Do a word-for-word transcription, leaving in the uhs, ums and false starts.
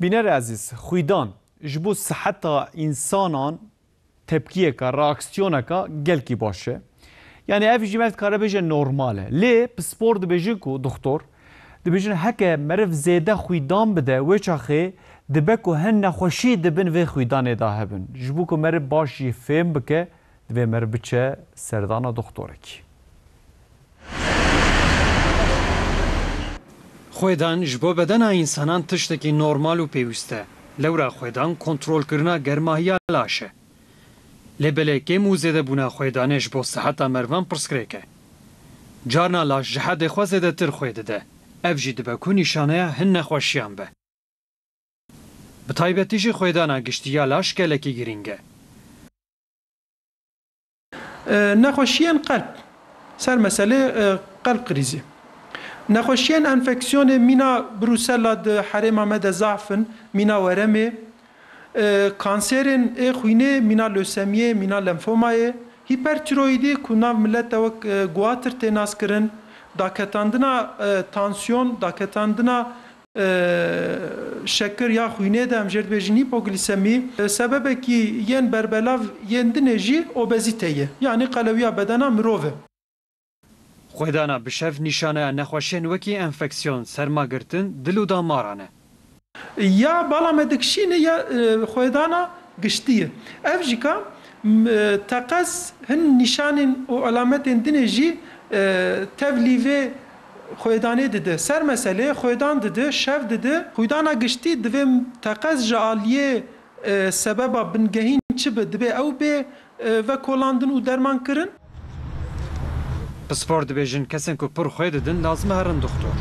Bîner ezîz, xwîdan ji bo siheta însanan tepkiyeka, reaksiyoneka gelkî baş e. Yani ev jî me dikare bêje normal e. Lê pispor dibêjin ku doktor, dibêjin heke meriv zêde xwîdan bide, wê çaxê dibe ku hin nexweşî di bin vê xwîdanê de hebin. Ji bo ku meriv baş jî fêm bike, divê meriv biçe serdana doktorekî. Xwêdan ji bo bedena însanan tiştekî normal û pêwîst e. Lewra xwêdan kontrolkirina germahiya laş e. Lê belê kêm û zêdebûna xwêdanê ji bo siheta merivan pirsgirêk e. Carna laş ji hedê xwe zêdetir xwê dide. Ev jî dibe ku nîşaneya hin nexweşiyan be. Bi taybetî jî xwêdana giştî ya laş gelekî girîng e. E, nexweşiyên qelb. Ser meselê, e, qelb krîzî. Nexweşiyên enfeksiyonê mîna brûsela di herêma me de zaf in, mîna weremê, e, kanserên ê xwînê, mîna lösemiyê, mîna lenfomayê, hipertiroîdî ku nav milet de wek, e, guatir tê naskirin, daketandina, e, tansiyon, daketandina e, şekir ya xwînê de, em jê dibêjin hîpoglîsemî, e, sebebekî yên berbelav yên dinê jî obezîte ye, yanî qelewiya bedena mirov e. Xwedana bi şev nîşaneya nexweşiyên wekî enfeksiyon, sermagirtin, dil û damaran e. Ya bala me dikişîne ya, e, xwedana giştî ye. Ev jî ka, m-, e, teqez hin nîşanên û elametên dinê jî, e, tevlî vê xwêdanê dide. Ser meselê xwêdan dide, şev dide. Xwîdana giştî divê teqez ji aliyê, e, sebeba bingehîn çi be, divê ew bê, e, vekolandin û derman kirin. Pispor dibêjin kesên ku pir xwê didin lazim e herin dixtor.